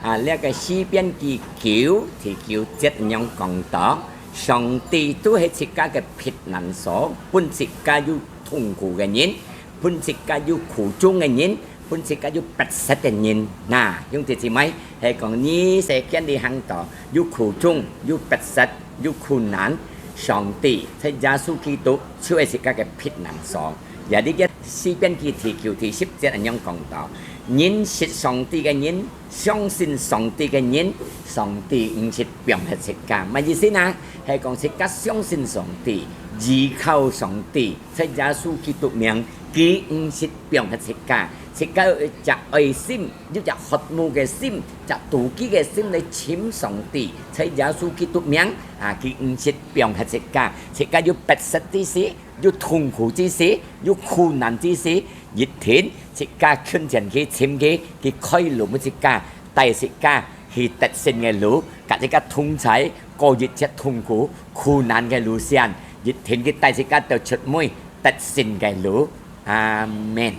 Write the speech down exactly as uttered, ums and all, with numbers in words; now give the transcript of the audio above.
啊，這个詩篇第九，第九節恁樣講到，上帝都係自家个避難所，分自家有痛苦个人，分自家有苦衷个人，分自家有迫切个人。那，兄弟姊妹，係講你世間裡行到，有苦衷，有迫切，有困難，上帝在耶穌基督就係自家个避難所。也這个詩篇記第九、第十節恁樣講到，認識上帝个人，相信上帝个人，上帝毋識放忒自家。麼意思呢？係講自家相信上帝，依靠上帝，在耶穌基督名，佢毋識放忒自家。自家有一隻愛心，有一隻渴慕个心，隻妒忌个心來尋上帝，在耶穌基督名啊，佢毋識放忒自家。自家有迫切之時，有痛苦之時，有困難之時，一定自家近前去尋佢，佢開路分自家，帶自家去得勝个路，佮自家同在，過一切痛苦、困難个路線，一定佢帶自家到出尾得勝个路。阿們。